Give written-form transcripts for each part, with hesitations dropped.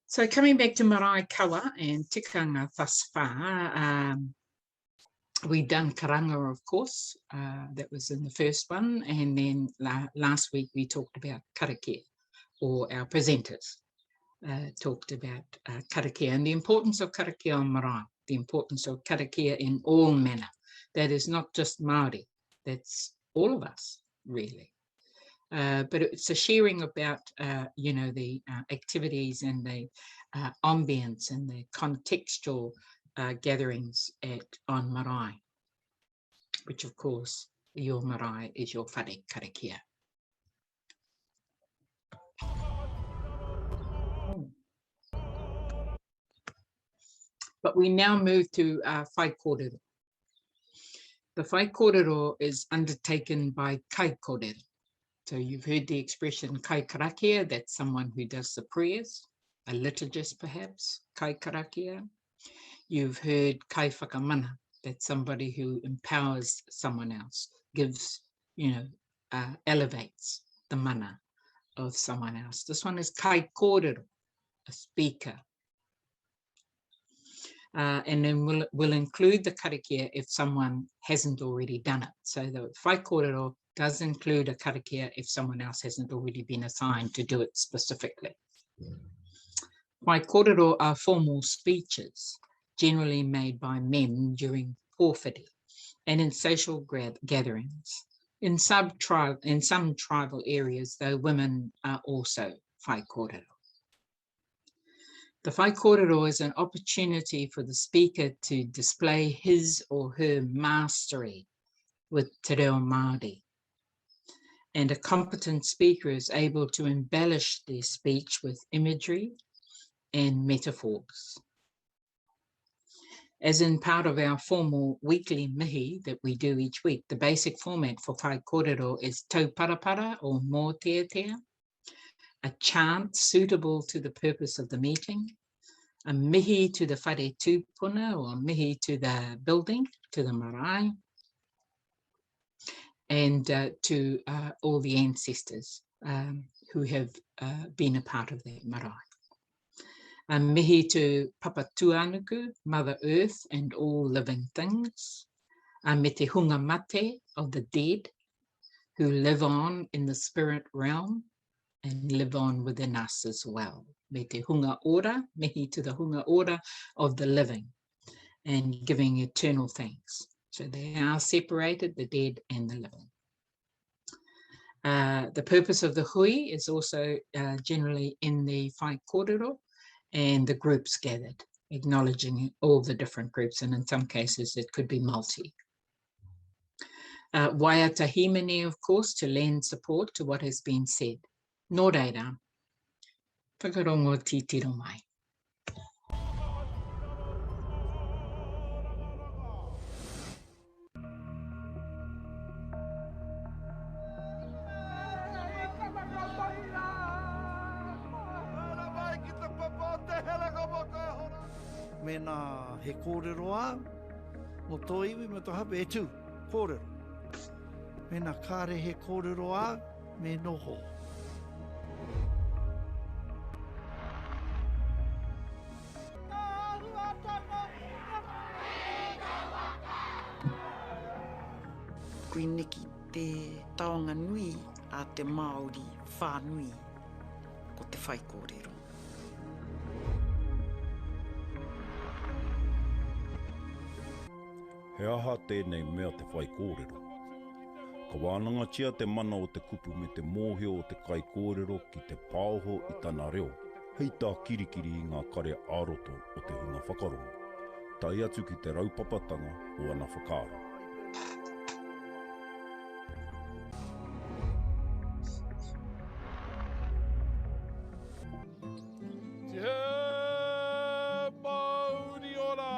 So coming back to marae kawa and tikanga thus far, um, we done karanga, of course, uh, that was in the first one. And then la last week we talked about karakia, or our presenters uh, talked about uh, karakia and the importance of karakia on marae, the importance of karakia in all manner. That is not just Māori, that's all of us, really. Uh, but it's a sharing about, uh, you know, the uh, activities and the uh, ambience and the contextual uh, gatherings at on marae, which of course your marae is your whare karakia. But we now move to uh, whaikōrero. The whaikōrero is undertaken by kaikōrero. So you've heard the expression kaikarakia, that's someone who does the prayers, a liturgist perhaps, kaikarakia. You've heard kaiwhakamana, that's somebody who empowers someone else, gives, you know, uh, elevates the mana of someone else. This one is kaikōrero, a speaker, Uh, and then we'll, we'll include the karakia if someone hasn't already done it. So the whaikōrero does include a karakia if someone else hasn't already been assigned to do it specifically. Whaikōrero are formal speeches, generally made by men during pōwhiri and in social gatherings. In, sub in some tribal areas, though, women are also whaikōrero. The whaikōrero is an opportunity for the speaker to display his or her mastery with te reo Māori. And a competent speaker is able to embellish their speech with imagery and metaphors. As in part of our formal weekly mihi that we do each week, the basic format for whaikōrero is tauparapara or mōteatea, a chant suitable to the purpose of the meeting, a mihi to the whare tūpuna or a mihi to the building, to the marae, and uh, to uh, all the ancestors um, who have uh, been a part of that marae. A mihi to Papatūānuku, Mother Earth and all living things. A me te hunga mate of the dead who live on in the spirit realm and live on within us as well. Me te hunga ora, mihi to the hunga ora of the living and giving eternal thanks. So they are separated, the dead and the living. Uh, the purpose of the hui is also uh, generally in the whaikōrero and the groups gathered, acknowledging all the different groups, and in some cases it could be multi. Uh, waiata himene, of course, to lend support to what has been said. Nō reira, whakarongo titiro mai. Mēnā he kōrero āu mō tō iwi me tō hapū, e tū, kōrero. Mēnā kāre he kōrero āu, me noho. Koineki te taonga nui a te Māori whānui, ko te whaikōrero. He aha tēnei mea te whaikōrero? Ka wānangatia te mana o te kupu me te mōhio o te kaikōrero ki te paoho i tana reo hei tākirikiri i ngā kare ā-roto o te hunga whakarongo, tae atu ki te raupapatanga o ana whakaaro. Tihei mauri ora!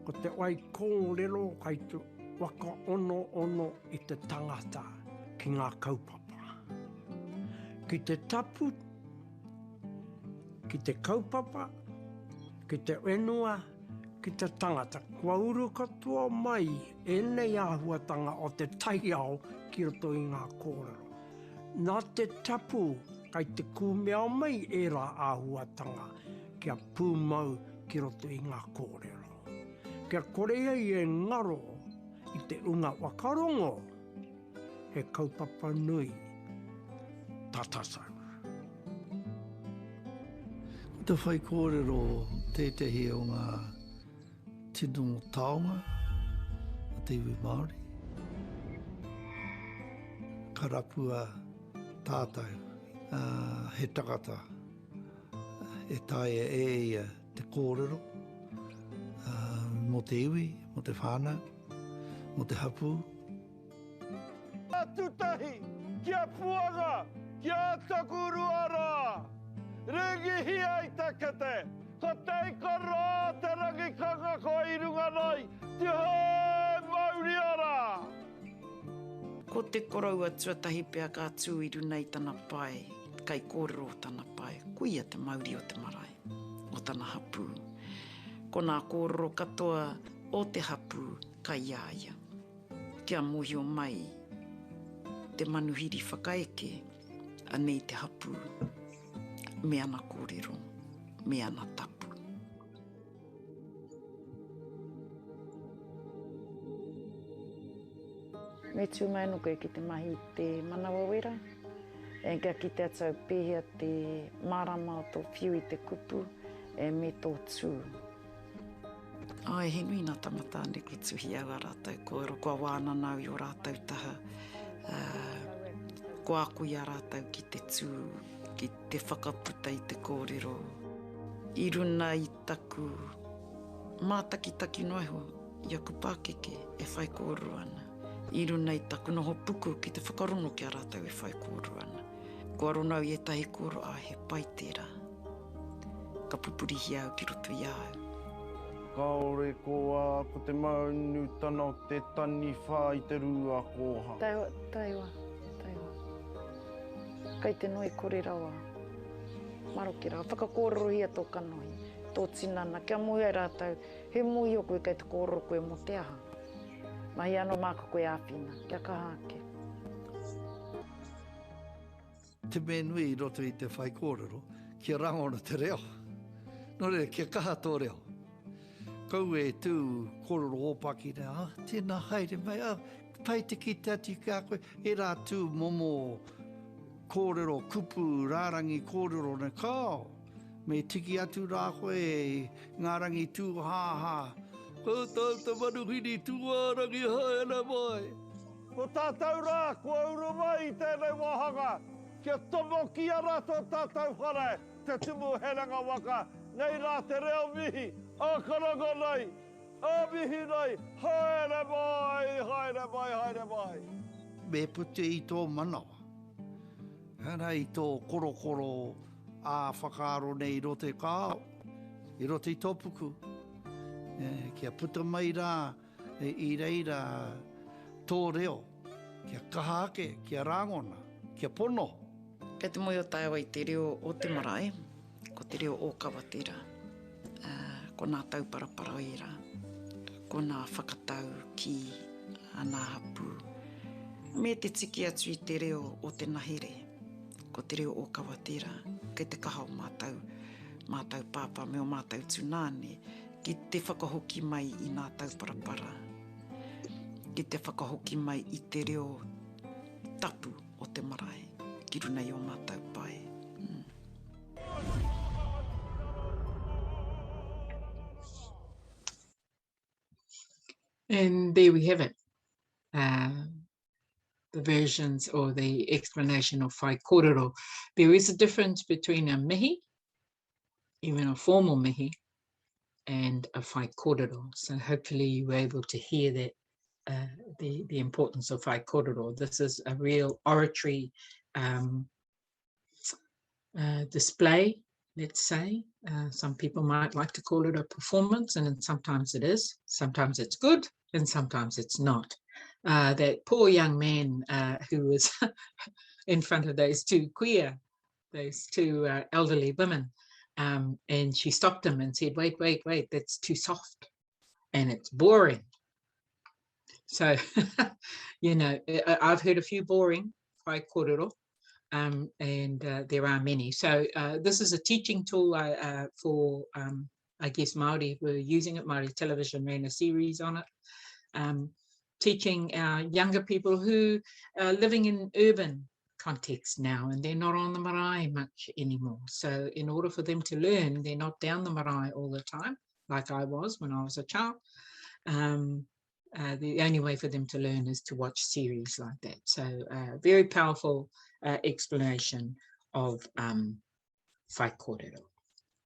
Ko te wai kōrero kai te whakaonoono i te tangata ki ngā kaupapa. Ki te tapu, ki te kaupapa, ki te whenua, ki te tangata. Kua uru katoa mai ēnei āhuatanga o te taiao ki roto i ngā kōrero. Nā te tapu. Kai te kūmea mai ērā āhuatanga kia pūmau ki roto i ngā kōrero. Kia kore ai e ngaro i te unga whakarongo, he kaupapa nui tā tātou. Ko te whaikōrero tētehi o ngā tino taonga a te iwi Māori. Ka rapua tātou he takata e taea e ia te kōrero mō te iwi, mō te whānau, mō te hapū. Kia tutahi, kia puanga, kia takurua rā. Ringihia i te kete, ko te ika rā te rangi kangako i runga nei, tihei mauri ora! Ko te koroua tuatahi pea ka tū i runa i tana pae, kaikōrero o tana pae, ko ia te mauri o te marae, o tana hapū. Ko nā kōrero katoa o te hapū kai a ia. Kia mōhio mai te manuhiri whakaeke, anei te hapū, me ana kōrero, me ana tapu. Me tū mai anō koe ki te mahi i te manawa wera, e kia kite atu au pēhea te mārama o tō whiu i te kupu, e me tō tū. Āe, he nui nā tama tāne kua tuhi au ā rātou kōrero, kua wānana au i ō rātou taha, ā, kua ako i a rātou ki te tū, ki te whakaputa i te kōrero. I runa i taku mātakitaki noa iho i aku pākeke e whai kōrero ana, i runa i taku noho puku ki te whakarongo ki a rātou e whai kōrero ana. Kua rongo au i ētahi kōrero, āe, he pai tērā. Ka pupurihia au ki roto i a au. Kaore ko a ko te maunu tana o te taniwha i te rua koha. Taewa, taewa, taewa. Kai te noi kore rawa. Maroke rawa. Whakakōrerohia tō kanohi, tō tinana, kia moe ai rātou, he mōhio koe kei te kōrero koe mō te aha. Mahi anō māku koe āwhina, kia kaha ake. Te mea nui i roto i te whaikōrero, kia rangona te reo. Nō reira, kia kaha tō reo. Kaua e tū kōrero ōpaki nei, ah, tēnā haere mai, ah, pai te kite atu ki a koe, ērā tū momo kōrero, kupu, rārangi kōrero nei, kāo, me tiki atu rā koe i ngā rangi tūhāhā, Koutou te manuhiri tūārangi haere mai. Ko tātou rā kua uru mai i tēnei wāhanga kia tomokia rā tō tātou whare, Te Tumu Herenga Waka, nei rā te reo mihi, ā karanga nei, ā mihi nei, haere mai, haere mai, haere mai. Me puta i tō manawa, arā i tō korokoro ā-whakaaro nei i roto i ka ao, i roto i tō puku, kia puta mai rā I reira tō reo, kia kaha ake, kia rāngona, kia pono. Kei te moe o Taewa i te reo o te marae, ko te reo ōkawa tērā. Ko nā tauparapara ērā, ko nā whakatau ki a nā hapū. Me te tiki atu i te reo o te nahere, ko te reo ōkawa tērā. Kei te kaha o mātou, mātou pāpā me ō mātou tūnāne ki te whakahoki mai i nā tauparapara, ki te whakahoki mai i te reo tapu o te marae ki runa i ō mātou pae. Mm. And there we have it. Uh, the versions or the explanation of whai kōrero. There is a difference between a mihi even a formal mihi, and a whai kōrero. So hopefully you were able to hear that uh, the, the importance of whai kōrero. This is a real oratory um, uh, display, let's say. Uh, some people might like to call it a performance, and sometimes it is. Sometimes it's good, and sometimes it's not. Uh, that poor young man uh, who was in front of those two queer those two uh, elderly women. Um, and she stopped him and said, wait, wait, wait, that's too soft and it's boring. So, you know, I've heard a few boring whai kōrero. Um, and uh, there are many. So uh, this is a teaching tool uh, uh, for, um, I guess, Māori were using it. Māori Television ran a series on it, um, teaching our younger people who are living in urban context now and they're not on the marae much anymore. So in order for them to learn, they're not down the marae all the time, like I was when I was a child. Um, uh, the only way for them to learn is to watch series like that. So uh, very powerful uh, explanation of um, whaikōrero.